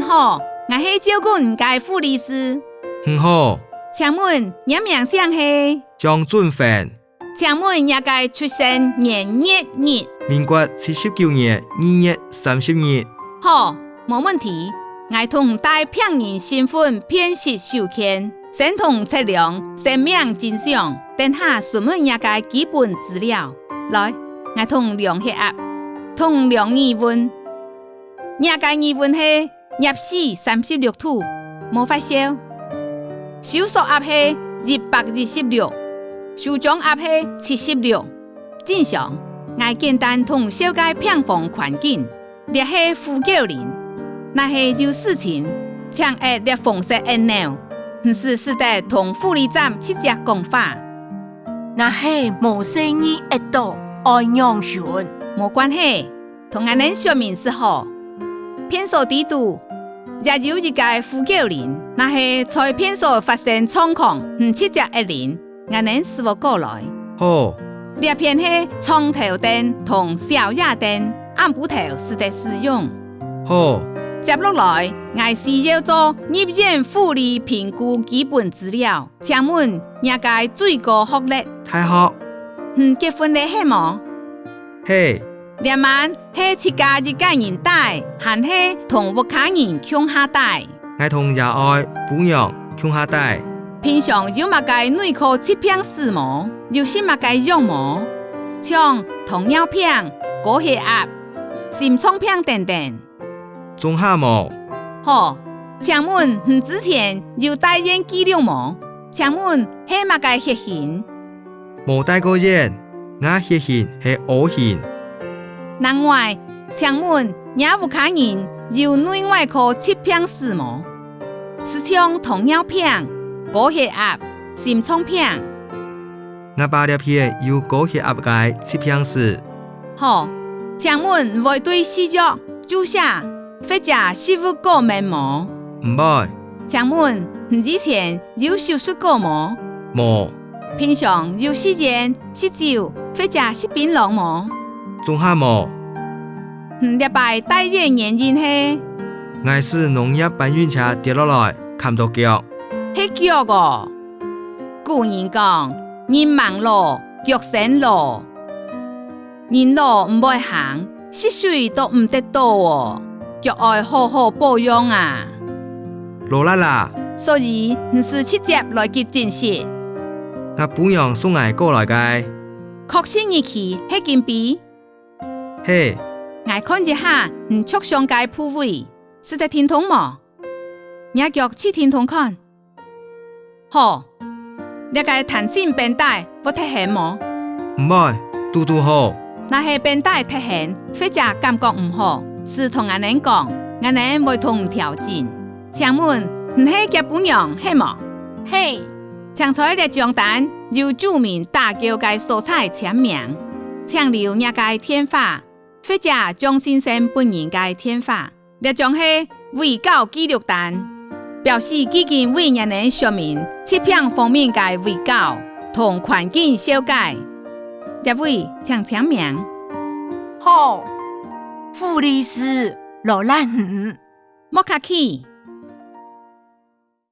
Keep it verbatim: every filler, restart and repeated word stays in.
好，𠊎係照顧你个護理師。你好。請問，若名姓係？張俊宏。請問若个出生年月日？民國七十九年二月三十日。好，無問題。𠊎同你帶病人身份辨識手券，先同你測量生命徵象，等下詢問若个基本資料。來，𠊎同你量血壓，同你量耳溫。 若个耳溫係攝氏三十六度，無發燒。收縮壓係一百一十六，舒張壓係七十六。正常，𠊎簡單同你紹介病房環境。這係呼叫鈴，若係有事情，請揤這紅色按鈕，毋使使得同護理站直接講話。若係無細義揤著，愛仰形？無關係， 同𠊎等說明就好。便所底肚也有一个呼叫鈴，若係在便所發生狀況，你直接揤鈴，𠊎等就會過來。好。這片係床頭燈同宵夜燈，暗晡頭使得使用。好。接落來，𠊎需要做入院護理評估基本資料。 請問若个最高學歷？大學。你結婚了係無？係。這晚係自家一个人戴，還係同屋下人共下戴？𠊎同爺哀、餔娘共下戴。平常有麼个內科疾病史無？有食麼个藥無？像糖尿病、高血壓、心臟病等等。 總下無。好，請問你之前有戴院紀錄無？請問係麼个血型？無戴過院，吾血型係O型。另外，請問若屋下人有內外科疾病史無？就像糖尿病、高血壓、心臟病。吾爸這片有高血壓个疾病史。好，請問你會對食藥、 注射，或者食物過敏無？毋會。請問你以前有手術過無？無。平常有食菸、食酒或者食檳榔無？總下無。你這擺戴院原因係？𠊎駛農業搬運車跌落來，崁著腳。係腳哦！古人講：「人吂老，腳先老。」 人老毋會行，食水都毋得倒哦，腳愛好好保養啊！勞力啦！所以你就直接來急診室。吾餔娘送𠊎過來个。確實日期係今晡？係。𠊎看一下你著傷个部位，使得停動無？若腳試停動看。 好，這个彈性繃帶會忒絚無？毋會，堵堵好。若係繃帶忒絚，或者感覺毋好，就同𠊎等講，𠊎等會同你調整。請問，你係厥餔娘係無？係。請在這張單有註明打勾个所在簽名，請留若个電話，或者張先生本人个電話。 這張係衛教記錄單，表示既經為若等說明疾病方面个衛教同環境紹介。這位請簽名。好，護理師，勞力你。莫客氣。